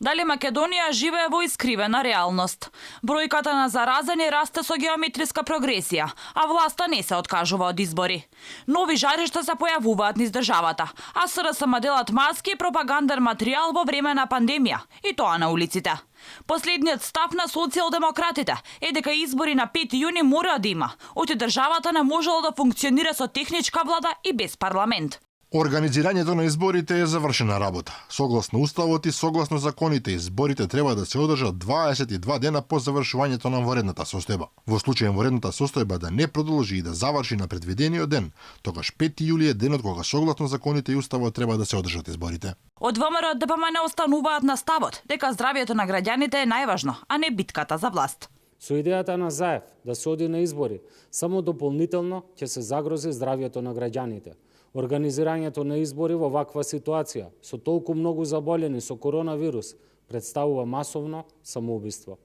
Дали Македонија живее во искривена реалност? Бројката на заразени расте со геометриска прогресија, а власта не се откажува од избори. Нови жаришта се појавуваат низ државата, а СРСМ делат маски и пропаганден материјал во време на пандемија, и тоа на улиците. Последниот став на социјалдемократите е дека избори на 5 јуни мора да има, оти државата не можело да функционира со техничка влада и без парламент. Организирањето на изборите е завршена работа. Согласно уставот и согласно законите, изборите треба да се одржат 22 дена по завршувањето на воредната состојба. Во случај воредната состојба да не продолжи и да заврши на предвидениот ден, тогаш 5 јули е денот кога согласно законите и уставот треба да се одржат изборите. Од ВМРО ДПМН остануваат на ставот дека здравјето на граѓаните е најважно, а не битката за власт. Со идејата на Заев да се оди на избори, само дополнително ќе се загрози здравјето на граѓаните. Организирањето на избори во ваква ситуација, со толку многу заболени со коронавирус, представува масовно самоубиство.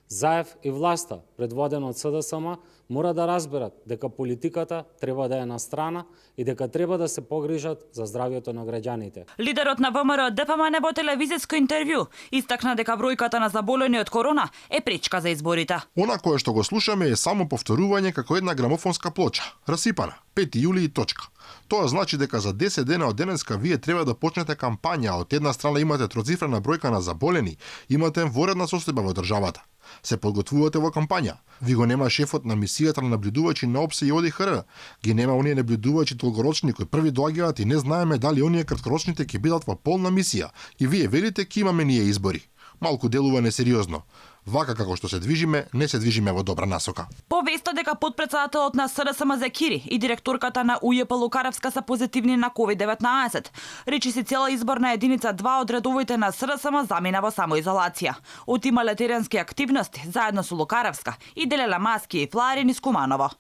Заев и власта, предводена од СДСМ, мора да разберат дека политиката треба да е на страна и дека треба да се погрижат за здравјето на граѓаните. Лидерот на ВМРО ДПМН во телевизиско интервју истакна дека бројката на заболени од корона е пречка за изборите. Она кое што го слушаме е само повторување како една грамофонска плоча, расипана, 5 јули и точка. Тоа значи дека за 10 дена од денеска вие треба да почнете кампања, од една страна имате троцифрена бројка на заболени, имате воредна состојба во државата. Се подготвувате во кампања. Ви го нема шефот на мисијата на наблюдувачи на ОПСЕ и ОДИХР. Ги нема оние наблюдувачи долгорочни кои први доаѓаат и не знаеме дали оние краткорочните ќе бидат во полна мисија. И вие велите ќе имаме ние избори. Малку делува несериозно. Вака како што се движиме, не се движиме во добра насока. Повеста дека подпредседателот на СРСМ Закири и директорката на УЈП Лукаревска се позитивни на COVID-19. Речиси цела изборна единица 2 од редовите на СРСМ замина во самоизолација. Отимале теренски активности заедно со Лукаревска и делела маски и флаери низ Куманово.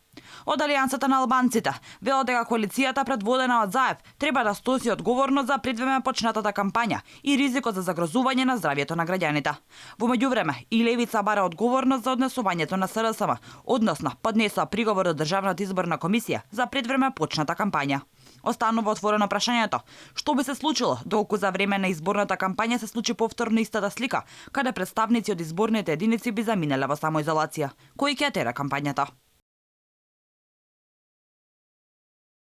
Од Алијансата на албанците велат дека коалицијата предводена од Заев треба да сноси одговорност за предвреме почнатата кампања и ризикот за загрозување на здравјето на граѓаните. Во меѓувреме и левица бара одговорност за однесувањето на СРСМ, односно поднесоа приговор до Државната изборна комисија за предвреме почната кампања. Останува отворено прашањето, што би се случило доколку за време на изборната кампања се случи повторно истата слика, каде представници од изборните единици би заминеле во самоизолација. Кој ќе ја тера кампањата?